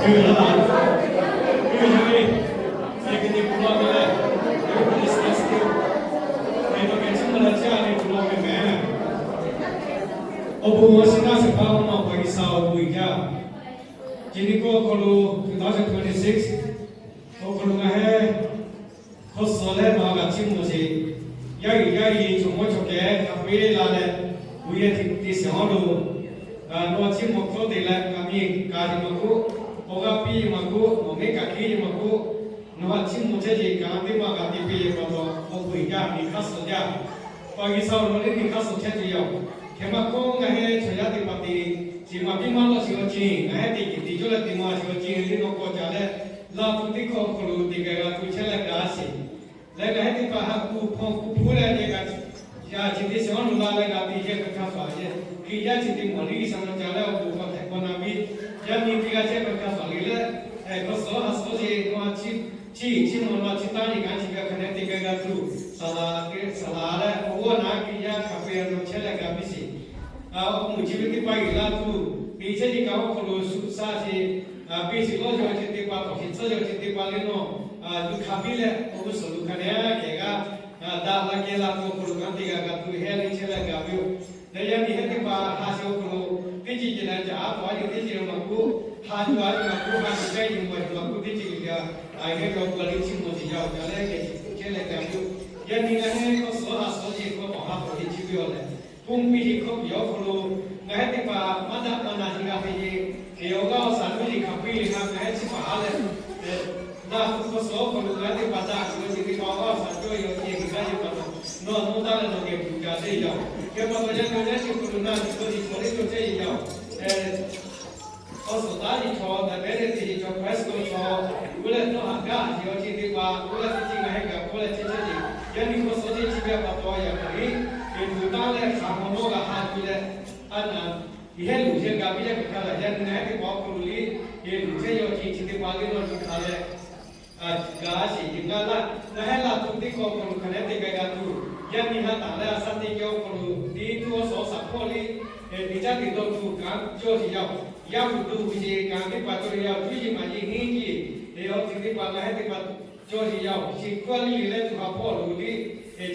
Awˬ bon awˬ shiˍ naˆ shehˍ hpaˇ awˬ ma G'uiˬsha awˬ bon uiˍ jaˇ. Chi nyi k'o awˬ hk'aw lo two thousand twenty-six awˬ hk'aw lo ngaˬ hui hk'aw suh leh nawˬ g'a chiˇ mvuh sheˍ. Yaˇ uiˍ yaˇ i chaw mawˇ chaw kehˬ hk'a peu-eˬ la leh, G'uiˬsha yehˬ teˇ shiˍ awˬ hk'aw lo nawˬ chiˇ mvuh hkawˇ te leh, kaꞈ miˬ kaꞈ nyi ma k'oˆ, awˬ g'aˇ piˇ nyi ma k'oˆ, awˬ mehˉ kaꞈ hkiˉ nyi ma k'oˆ, nawˬ htaꞈ chiˇ mvuh chehˇ ve kaꞈ teˇ maˇ g'a te piˇ ve pa taw, awˬ bon uiˍ jaˇ, miˬ hk'aˇ suh jaˇ. Awˬ G'uiˬsha awˬ lawn leh miˬ hk'aˇ suh chehˇ tuˬ yoˬ. Hk'e maˇ k'oˆ, ngaˬ hui chaw yaˇ teˇ hpaˍ te, chi maˍ piˇ maˇ lawˆ sheˍ awˬ ceuˬ, ngaˬ hui te kiˬ te cawˇ leh te maˇ sheˍ awˬ ceuˬ le nawˬ k'awꞈ caˍ leh, laˇ tuˬ teˇ hkawˇ awˬ hk'aw lo te gaˬ g'a tuˬ chehˇ leh gaˬ sheˍ. Leh ngaˬ hui teˇ hpaˍ ha ku hpaw ku hpuˇ leh yehˬ kaꞈ, yaˇ chi teˇ shiˍ awˬ hk'aw lo la leh g'a te yehˬ kaꞈ hk'a faˍ yehˬ, Hkriꞈ yaˇ chi te mawˬ liˇ G'uiˬsha nawˬ caˍ leh awˬ bon hk'aw htehꞈ k'awꞈ na piˇ. Yaˇ miˬ teˇ g'aˇ chehˇ kaꞈ hk'a faˍ le leh, hk'aw suh ha suh sheˍ, nawˬ htaꞈ chiˇ chiˇ mvuh, nawˬ htaꞈ chiˇ taˇ nyi kaꞈ chi ve hk'a nehˉ te gaˬ g'a tuˬ, saˍ laˍ saˍ laˍ leh awˬ g'aˇ na Hkriꞈ yaˇ hk'a peu-eˬ nawˬ chehˇ leh gaˬ piˇ sheˍ. Awˬ mvuhˇ chi ve teˇ hpaˍ uiˍ la tuˬ, miˬ chehˇ nyi kaꞈ awˬ hk'aw lo shu shaˆ sheˍ, piˇ sheˍ lawˇ yaw chi teˇ hpaˍ, tawˬ sheˍ tcuhˉ yaw chi teˇ hpaˍ le nawˬ, luˬ hk'a piˇ leh awˬ g'uˇ suhˍ luˬ hk'a dehꞈ kehˬ g'aˇ daꞈ la kehˬ la tuˬ awˬ hk'aw lo kanˉ te gaˬ g'a tuˬ hehˉ le chehˇ leh gaˬ ve yoˬ. Leh yaˇ miˬ hehˉ teˇ hpaˍ ha sheˍ awˬ hk'aw lo teˇ ceuˬ ceuˬ leh caꞈ aˉ tawˬ aˉ yeˬ teˇ ceuˬ maˇ k'oˆ, ha yuˬ a yuˬ maˇ k'oˆ, ha yuˬ chehˇ yuˬ maˇ yuˬ maˇ k'oˆ, teˇ ceuˬ ceuˬ g'a, a hehˉ ve awˬ hk'aw lo le chiˇ mvuh sheˍ yaˇ awˬ ca leh geh chi hk'oˆ chehˇ leh gaˬ ve yoˬ. Yaˇ miˬ leh hehˉ k'awꞈ suh ha suh sheˍ k'awꞈ tawˬ ha tawˬ le chi ve awˬ lehˬ, Hpu piˇ sheˍ hkawˇ piˇ awˬ hk'aw lo ngaˬ hui teˇ hpaˍ maˇ daꞈ maˇ na sheˍ g'a ve yeˬ, awˬ g'aˇ awˬ shaˍ tuˬ yeˬ hk'a piˇ le ha ngaˬ hui chi hpaˍ ha leh, daꞈ tuˬ hk'aw suh awˬ hk'aw lo ngaˬ hui teˇ hpaˍ daꞈ tuˬ ve chi teˇ hpaˍ awˬ g'aˇ awˬ shaˍ cawˇ ve awˬ ceuˬ g'a yeˬ pa taw, nawˬ nawˬ daꞈ leh nawˬ geh tuˬ ca le yaˇ oˬ. Geh pa taw yaˇ miˬ yaˇ chi hk'aw lo na tuˬ ve chi chaw teˇ chaw chehˇ yeˬ yaˇ oˬ. Awˬ suhˍ taˉ nyi chaw daꞈ pehˉ leh te nyi chaw Christ k'oˆ chaw, oˇ leh nawˬ haꞈ gaˇ a yeˬ awˬ ceuˬ teˇ hpaˍ oˇ leh teˇ ceuˬ ngaˬ hui gaˬ k'oˆ leh chehˇ chehˇ yeˬ. Yaˇ miˬ hk'aw suh teˇ chi ve pa taw yaꞈ hk'aˬ le, yeˬ tuˬ taˇ leh hk'aˬ hk'aw nawˬ g'a ha tuˬ leh, a naˍ, miˬ hehˉ luˬ chehˇ gaˬ piˇ yaˇ kaꞈ hk'a laˬ yaˇ miˬ ngaˬ hui teˇ hpaˍ awˬ hk'aw lo le, yeˬ luˬ chehˇ ve awˬ ceuˬ chi teˇ hpaˍ le nawˬ nyi hk'a leh, gaˬ a sheˍ yeˬ ngaˬ laˇ, ngaˬ hehˉ laˇ tuˬ teˇ hkawˇ awˬ hk'aw lo hk'a dehꞈ te gaˬ g'a tuˬ, yaˇ miˬ ha taˍ leh a shaˉ teˇ geh awˬ hk'aw lo teˇ tuˬ awˬ suhˍ awˬ shaˍ hpawˇ le, teˇ caˉ teˇ dawˇ tuˬ kanˉ cawˇ sheˍ yaˇ oˬ. Yaˇ uiˍ tuˬ uiˍ sheˍ kanˉ teˇ hpaˍ cawˇ sheˍ yaˇ oˬ. Cuˇ yiˍ maˍ yiˍ henˇ yiˍ, awˬ ceuˬ teˇ hpaˍ ngaˬ hehˉ teˇ hpaˍ cawˇ sheˍ yaˇ oˬ. Chi hkawˇ liˇ liˇ leh tuˬ ha hpawˇ lo le,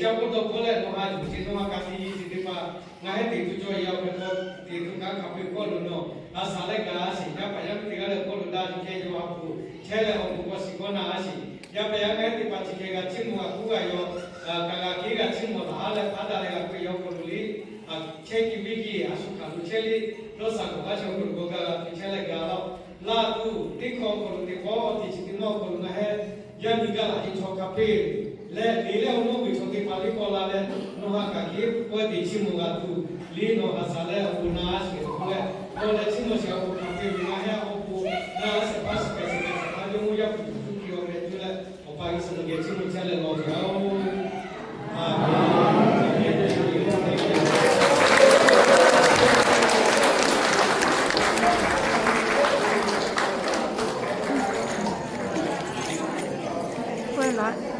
caˇ k'oˆ dawˇ hpawˇ leh nawˬ ha yuˬ sheˍ nawˬ ha ka tiꞈ yeˬ chi teˇ hpaˍ ngaˬ hehˉ te tuˬ cawˇ yaˇ oˬ. Hk'e k'o, te tuˬ kanˉ hk'a peu-eˬ hpawˇ lo nawˬ a shaˍ leh gaˬ a sheˍ. Yaˇ paˍ yaˇ miˇ teˇ g'aˇ leh hpawˇ lo daꞈ chi hk'e yaw ha hpu chehˇ leh awˬ bon k'awꞈ shiˍ k'awꞈ na a sheˍ. Yaˇ paˍ yaˇ miˇ teˇ hpaˍ chi hk'e g'a chiˇ mvuh g'a k'oˆ g'a yaw, kaꞈ g'a hkiˉ g'a chiˇ mvuh taˍ ha leh hpaˉ daꞈ leh g'a hk'e yaw k'o lo le, chehˇ kiˇ viˇ kiˇ a shu hk'aˬ lo chehˇ le, dawˇ shaˍ k'awꞈ g'aˇ shawˍ k'oˆ lo k'awꞈ g'a g'a hpu chehˇ leh gaˬ laˇ oˬ. Laˇ tuˬ teˇ hkawˇ awˬ hk'aw lo teˇ pawˆ teˇ chi teˇ mawˇ awˬ hk'aw lo ngaˬ hehˉ yaˇ miˬ gaˇ laꞈ nyi chaw hk'a peu-eˬ leh, te leh awˬ nawˉ g'uiˬ chaw teˇ hpaˍ liˇ k'awꞈ la leh, nawˬ ha kaꞈ hkiˉ pawehˇ te chiˇ mvuh g'a tuˬ le nawˬ a shaˍ leh awˬ bon na a sheˍ k'oˆ leh, nawˬ leh chiˇ mvuh sheˍ awˬ bon hk'a peu-eˬ ve ngaˬ hehˉ awˬ bon na a shaˍ hpaˇ suh kehˬ suh kehˬ suh hk'a yawˇ mawˇ yaˇ hpu tuˬ tuˬ piˇ awˬ meh tuˬ leh, Awˬ pa G'uiˬsha nawˬ geh chiˇ mvuh chehˇ leh lawˬ ve yoˬ. K'oˆ laˇ.